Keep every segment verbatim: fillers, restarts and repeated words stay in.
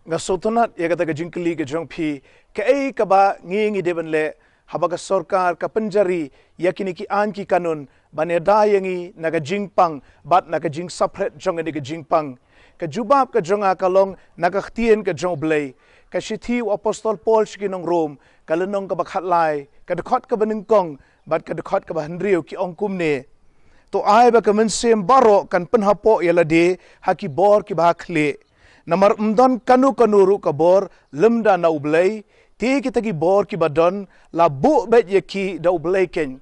Nga sngewtynnat ïa kata ka jingkylli ka jong phi, kaei kaba ngi ngi dei ban leh haba ka sorkar ka pynjari ïa kine ki aiñ ki kanun ban ïada ïa ngi na ka jingpang bad na ka jingsaphriang jong kane ka jingpang. Ka jubab ka jong nga ka long na ka ktien ka jong U Blei. Ka shithi u apostol Paul sha ki nong Rom, ka lynnong kaba khatlai, ka dkhot kaba nyngkong bad ka dkhot kaba hynriew ki ong kumne: To ai ba ka mynsiem baroh kan pynhapoh ïa lade ha ki bor kiba ha khlieh. Namar ym don kano kano ruh ka bor lymda na U Blei, te kita ki bor kiba don la buh beit ïa ki da U Blei keiñ.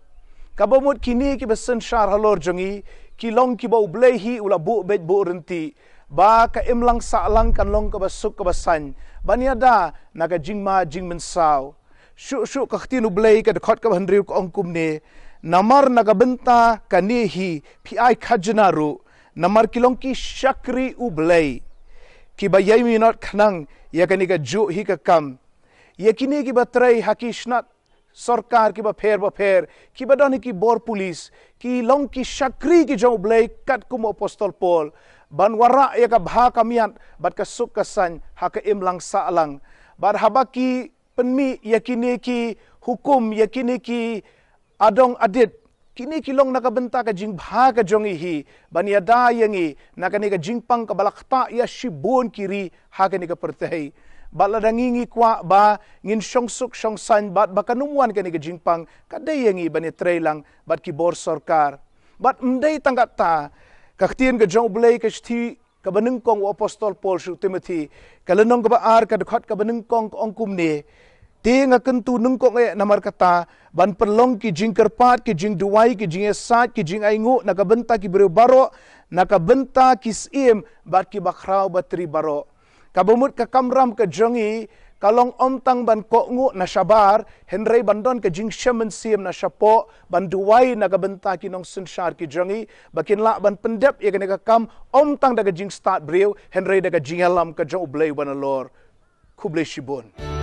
Kaba mut kine kiba synshar halor jong ngi ki long kiba U Blei hi u la buh beit buh ryntih, ba ka imlang sahlang kan long kaba suk kaba saiñ ban ïada na ka jingma jingmynsaw. Shuh shuh ka ktien U Blei ka dkhot kaba hynriew ka ong kumne: Namar na ka bynta kane hi phi ai khajna ruh, namar ki long ki shakri U Blei, kiba ïai minot khnang ïa kane kajuh hi ka kam. Ïa kine kiba trei ha ki shnat sorkar kiba pher bapher, kiba don ha ki bor pulit, ki long ki shakri ki jong U Blei katkum u apostol Paul, ban wanrah ïa ka bha ka miat bad ka suk ka saiñ ha ka imlang sahlang. Bad haba ki pynmih ïa kine ki hukum, ïa kine ki adong adit, kine ki long na ka bynta ka jingbha ka jong ngi hi, ban ïada ïa ngi na kane ka jingpang kaba la ktah ïa shibun ki ri ha kane ka pyrthei. Bad lada ngi ngi kwah ba ngin shong suk shong saiñ bad ba kan ym wan kane ka jingpang, ka dei ïa ngi ban ïatreilang bad ki bor sorkar. Bad ym dei tang katta, ka ktien ka jong U Blei ka shithi kaba nyngkong u apostol Paul sha u Timothi, ka lynnong kaba ar ka dkhot kaba nyngkong ka ong kumne: Te nga kyntu nyngkong eh namar kata, ban pynlong ki jingkyrpad, ki jingduwai, ki jingïasaid, ki jingainguh na ka bynta ki briew baroh, na ka bynta ki syiem bad ki bakhraw batri baroh. Kaba mut ka kamram ka jong ngi ka long ym tang ban kohnguh na shabar, hynrei ban don ka jingshem mynsiem na shapoh, ban duwai na ka bynta ki nongsynshar ki jong ngi, ba kin lah ban pyndep ïa kane ka kam ym tang da ka jingstad briew, hynrei da ka jingïalam ka jong U Blei uba nalor. Khublei shibun.